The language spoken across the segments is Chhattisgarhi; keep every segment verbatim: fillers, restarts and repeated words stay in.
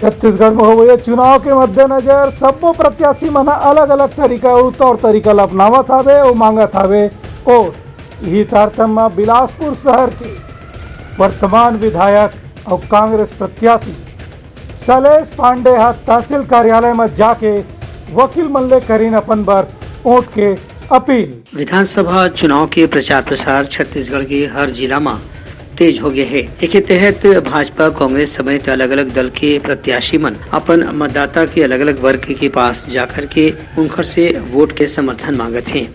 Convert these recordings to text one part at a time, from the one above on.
छत्तीसगढ़ में होवइया चुनाव के मद्देनजर सब्बो प्रत्याशी मन ह अलग-अलग तरीका अउ तौर तरीका ल अपनावत हावे अउ मांगत हावे वोट। इही तारतम्य म बिलासपुर शहर के वर्तमान विधायक अउ कांग्रेस प्रत्याशी शैलेश पांडे ह तहसील कार्यालय म जाके वकील मन ले करिन अपन बर वोट के अपील। विधानसभा चुनाव के प्रचार प्रसार छत्तीसगढ़ के हर जिला म तेज हो गए हे। एके तहत भाजपा, कांग्रेस समेत अलग-अलग दल के प्रत्याशी मन अपन मतदाता के अलग-अलग वर्ग के पास जाकर के उनकर से वोट के समर्थन मांगत हें।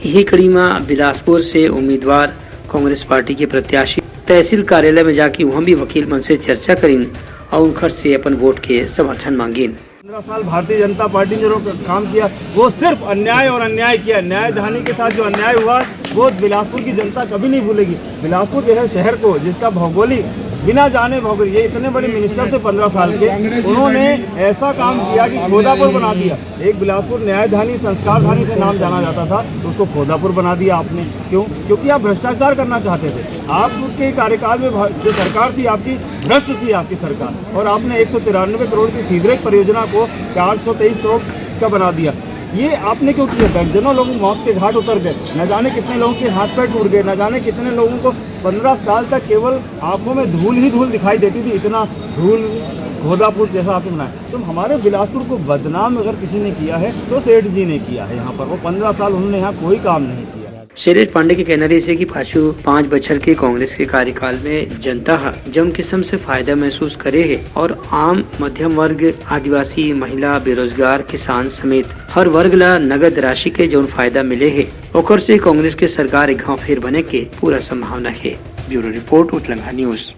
इही कड़ी म बिलासपुर से उम्मीदवार कांग्रेस पार्टी के प्रत्याशी तहसील कार्यालय में जाके उहां भी वकील मन से चर्चा करिन अउ उनकर से अपन वोट के समर्थन मांगिन। पन्द्रह साल भारतीय जनता पार्टी ने जो काम किया, वो सिर्फ अन्याय और अन्याय किया। न्यायधानी के साथ जो अन्याय हुआ, वो बिलासपुर की जनता कभी नहीं भूलेगी। बिलासपुर जैसे शहर को, जिसका भौगोलिक, बिना जाने भौगोलिक, ये इतने बड़े मिनिस्टर थे पन्द्रह साल के, उन्होंने ऐसा काम किया कि खोदापुर बना दिया। एक बिलासपुर न्यायधानी, संस्कारधानी से नाम जाना जाता था, तो उसको खोदापुर बना दिया आपने। क्यों? क्योंकि आप भ्रष्टाचार करना चाहते थे। आपके कार्यकाल में भा-, जो सरकार थी आपकी, भ्रष्ट थी आपकी सरकार, और आपने एक सौ तिरानवे करोड़ की सीवरेज परियोजना को चार सौ तेईस करोड़ का बना दिया। ये आपने क्यों किया? दर्जनों लोग मौत के घाट उतर गए, न जाने कितने लोगों के हाथ पैर टूट गए, न जाने कितने लोगों को पन्द्रह साल तक केवल आंखों में धूल ही धूल दिखाई देती थी, इतना धूल खोदापुर जैसा आपने बनाया। तो हमारे बिलासपुर को बदनाम अगर किसी ने किया है, तो सेठ जी ने किया है। यहाँ पर वो पन्द्रह साल उन्होंने यहाँ कोई काम नहीं किया। शैलेश पांडे के कहना रहिस हे कि पाछू पांच बछर के कांग्रेस के कार्यकाल में जनता ह जम किसम से फायदा महसूस करे हे अउ आम, मध्यम वर्ग, आदिवासी, महिला, बेरोजगार, किसान समेत हर वर्ग ला नगद राशि के जउन फायदा मिले हे, ओकर से कांग्रेस के सरकार एक घांव फेर बने के पूरा संभावना हे। Bureau report, Utlanga news.